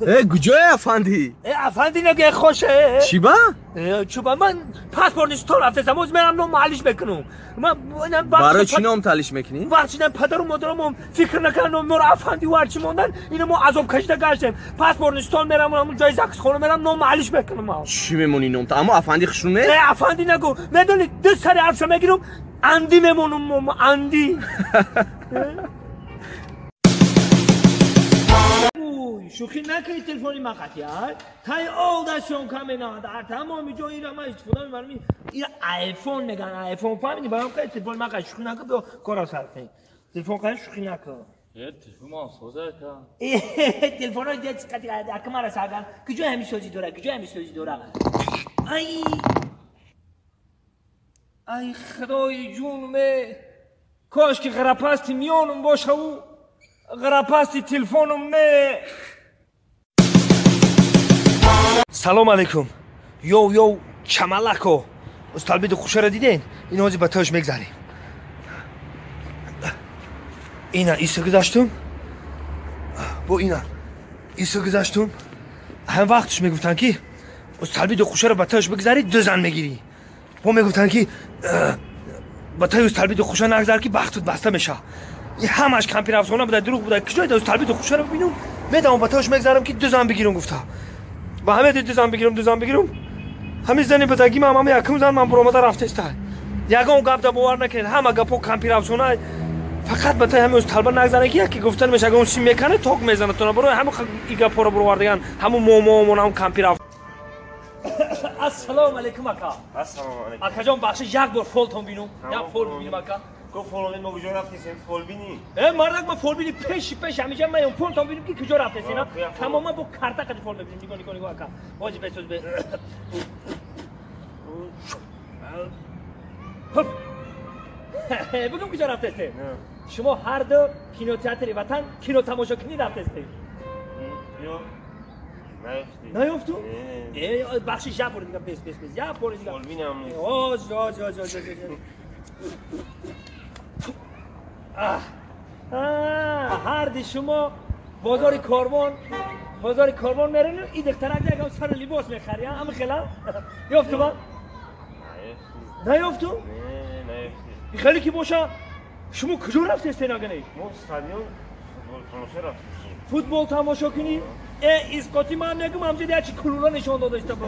Куҷое афанди? Афанди нагӯ, хоше. Чӣ ба? Чӯба ман паспорт нест, то рафтесам, оз мерам ном алиш мекунам. Барои чӣ ном талиш мекунӣ? Вақт падару модарам фикр накардам, моро афанди варчи мондан, ино мо азоб кашида гаштем. Паспорт нистон мерам, ҳамун ҷои заксхона мерам, ном алиш мекунам. Чӣ мемонӣ ном? Аммо афанди хушрӯ не? Афанди нагӯ, медонӣ ду сари ҳарфша мегирам, анди мемонам, анди. Шӯхӣ накунӣ, телефони ман қатъи тай олдашон каменад, тамоми ҷо ира ман истифода мебарам, ира айфон меган, айфон фаҳмидӣ? Барам қай телефони ман қатъи, шӯхӣ накун, биё кора сар кунем. Телефон қай, шӯхӣ накун. Телефон соза ка. Телефонҳои дет қатъи акмара саган, куҷо ҳами созӣ дора, куҷо ҳами созӣ дора? Ай ай худои ҷун ме, кош ки ғарапасти миёнум бошаву ғарапасти телефонум ме. Салом алейкум. Йоу йоу чамалако. Усталбиди хушара диден? Ин ҳози ба тош мегзарем. Ина иса гузаштум. Бо ина иса гузаштум. Ҳам вақтш мегуфтанд ки усталбиди хушара ба тош бигзарӣ, ду зан мегирӣ. Бо мегуфтанд ки ба таи усталбиди хуша нагзар ки бахтут баста мешавад. Ин ҳамаш кампир афсона буда, дурӯғ буда. Куҷои усталбиди хушара бибинум? Медавам ба тош мегзарам ки ду зан бигирам гуфта. Ба ҳаме ду зан бигирам, ду зан бигирам. Ҳамин зани бадагӣ ман, ҳама якум зан ман буромада рафтеста. Ягон гап да бовар накунед, ҳама гапҳо кампир афсона. Фақат ба таи ҳамин усталба нагзаред ки яке гуфтан меша, ягон сим мекане, ток мезанад тона. Барои ҳамин и гапҳоро буровардаган, ҳамун момоомон, ҳамун кампир аф. Ассалому алайкум ака. Ассалому алайкум. Акаҷон, бахшиш, як бор фолтон бинум. Як фол бинум ака. Ко фолбини мо куҷо рафтесем? Фолбини? Мардак, ма фолбини пеши пеш ҳамиҷа маям, фолтон бинум ки куҷо рафтесем. Тамоман бо карта қади фол мебинем. Нигоҳ, нигоҳ, нигоҳ ака. Ҳоҷи бесоз бе. Хоп. Бугум куҷо рафтесем? Шумо ҳар ду кинотеатри Ватан кино тамошо кунӣ рафтестем. Наёфту? Бахшиш, як бори дига, бес, бес, бес. Як бори дига. Фолбинам нест. Оз, оз, оз, оз, оз. Ҳарди шумо бозори Корвон, бозори Корвон мереню, и духтарак ягам сар либос мехари, ҳама хела? Ёфту ба? Наёфту? Хеле ки боша, шумо куҷо рафтестен агане? Мо стадион футбол тамошо рафтестем. Футбол тамошо кунӣ? Исқоти ман мегум, ҳамҷо ячи кулула нишон додаиста бо.